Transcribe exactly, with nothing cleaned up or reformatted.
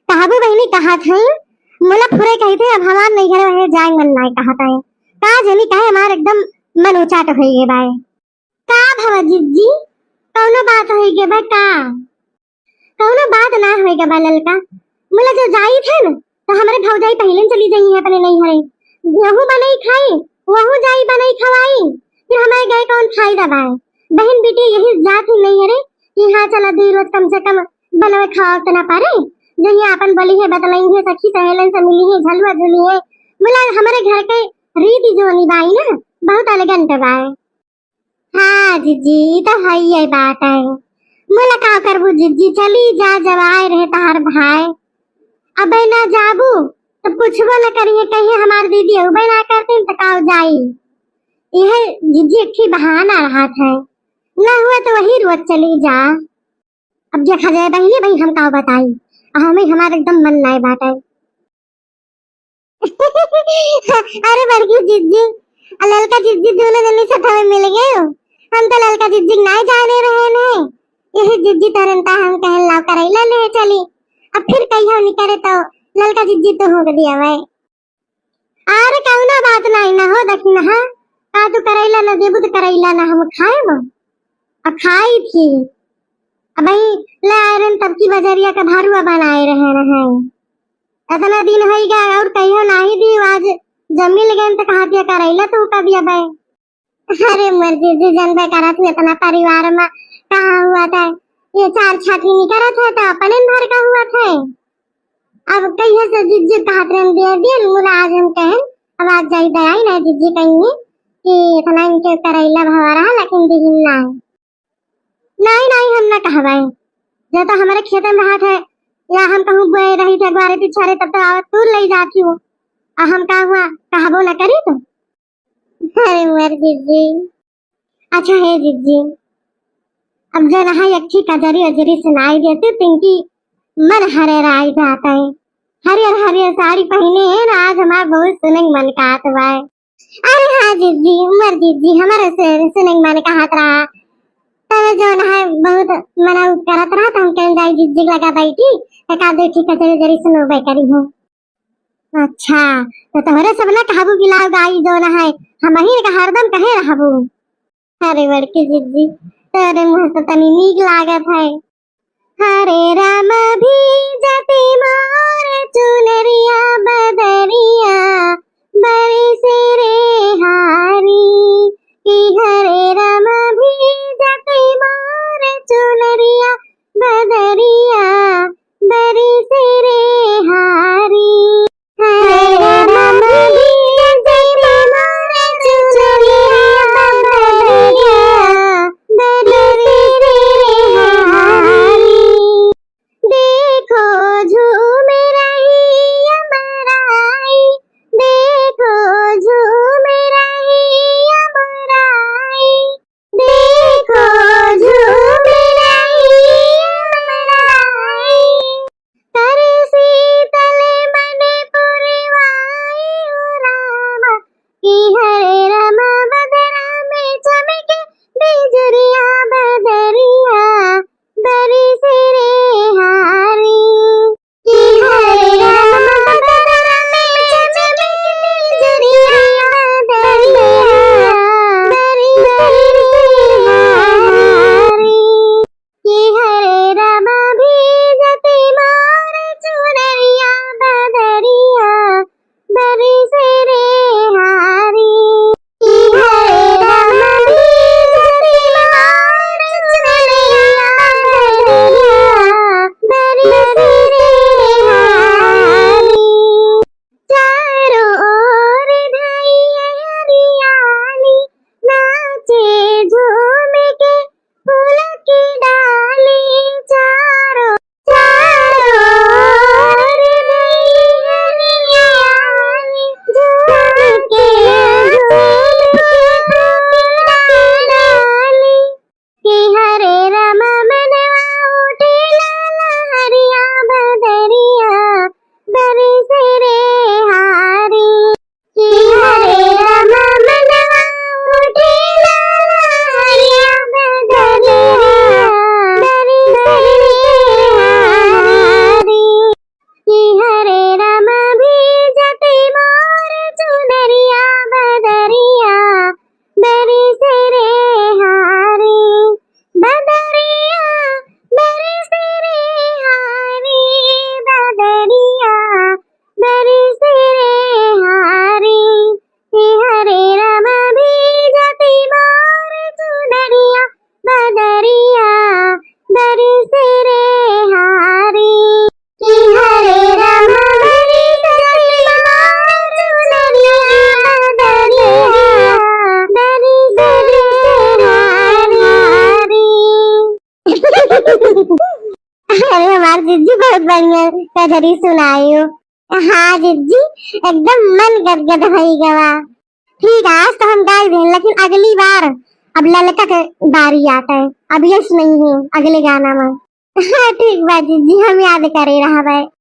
कहबू बहिनी कहत हई, मुला फुरे कहित है, अब हमार नैहर वहे जाए मन नाय कहत है। का जनी काहे हमार एकदम मन उचाट होई गए बाय। का भवा जिज्जी, कौनो बात होई गए बा का? कौनो बात ना होई गए बा ललका, मुला जो जाइत है न, तो हमरे भौजाई पहिले चली जाई है अपने नैहरे। यहू बनाई खाई, वहू जाई बनाई खवाई, फिर हमारे गए कौन फायदा बाय? बहिन बेटी यही जात ही नैहरे कि हाँ चला दुई रोज कम से कम बनवे खावा तो ना पारे, जहिया अपन बोली है बतलाई है सखी सहेलन से मिली है झलुआ झुली है। मुला हमारे घर के रीति जो निभाई ना बहुत एलिगेंट बाय। हाँ जिज्जी, ई तो हइये बात है। मुला का करबू जिज्जी, चली जा, जब आए रहे तहार भाई। अबे ना जाबू तो पूछबो न करिए, कहिए हमार दीदी अउबे ना करतीन तो का जाई। यह जिज्जी एक ठे बहाना रहत है, ना हुआ तो वही रोज चली जा। अब देखा जाए बहिनी, भाई हम का बताई, आ हमें हमार एकदम मन नाय बाटे। अरे बड़की जिज्जी, आ ललका जिज्जी दोनों जनी सथवे मिल गए हो। हम तो ललका जिज्जी के नाय जाने रहे ने, यही जिज्जी तरनता हम कहन लाओ करैला ले चली। अब फिर कहियो निकरे तो ललका जिज्जी तो हो दिया भाई। अरे कौनो बात नाई ना हो दखिनहा, का तू करैला ना देबू तो करैला ना हम खाएब। आ खाई थी, अब भाई ले आए रहन तब की बजरिया का भरुआ बनाए रहे रहे। इतना दिन होई गया और कहियो नाही दी, आज जब मिल गए तो कहा दिया करैला तू का दिया बे। अरे मोर जिज्जी, जनबे करत हू, इतना परिवार में कहाँ हुआ था, ये चार छाती निकलत है तो अपने घर का हुआ था। अब कहिए से जिज्जी कहत रहन दे दिए, मुला आज हम कहन, अब आज जाई दयाई ना जिज्जी कहिए कि इतना इनके करैला भवा रहा, लेकिन दिहिन ना। नहीं, नहीं, हम ना कहबे। जो तो हमारे खेत में रहत है, या हम कहूँ बोए रही थे, ग्वारे पिछारे, तब तो आवत तू ले जाती हो। आ हम का हुआ, कहबो ना करी तो। अरे मोर जिज्जी। अच्छा हे जिज्जी, अब जो रहा एक ठे कजरी उजरी सुनाई देती, तिनकी मन हरेराई जात है। हरियर हरियर साड़ी पहने है ना, आज हमार बहुत सुने मन कहत बाय। अरे हाँ जिज्जी, मोर जिज्जी, हमारे से सुने मन कहत रहा। तब जो रहा बहुत मना करत रहा, तो हम कहन जाई जिज्जी लगा बैठी, एक आध ठे कजरी उजरी सुनोबे करी हो। अच्छा, तो तोहरे सब ना कहबू कि लाओ गाई जो ना है, हम ही का हरदम कहे रहबू। अरे बड़की जिज्जी, तोरे मुँह से तनी नीक लागत है। हरे राम भीजत मोर चुनरिया बदरिया बरसे रे हारी, कि हरे राम भीजत मोर चुनरिया बदरिया बरसे रे हारी। हरे राम भीजत मोर चुनरिया बदरिया बरसे रे हारी। बढ़िया कजरी सुनायो। हाँ जिज्जी, एकदम मन गदगद होई गवा। ठीक है, आज तो हम गाय देन, लेकिन अगली बार अब ललका के बारी आटे, अब यश नहीं है अगले गाना में। हाँ ठीक बा जिज्जी, हम याद करे रहबे।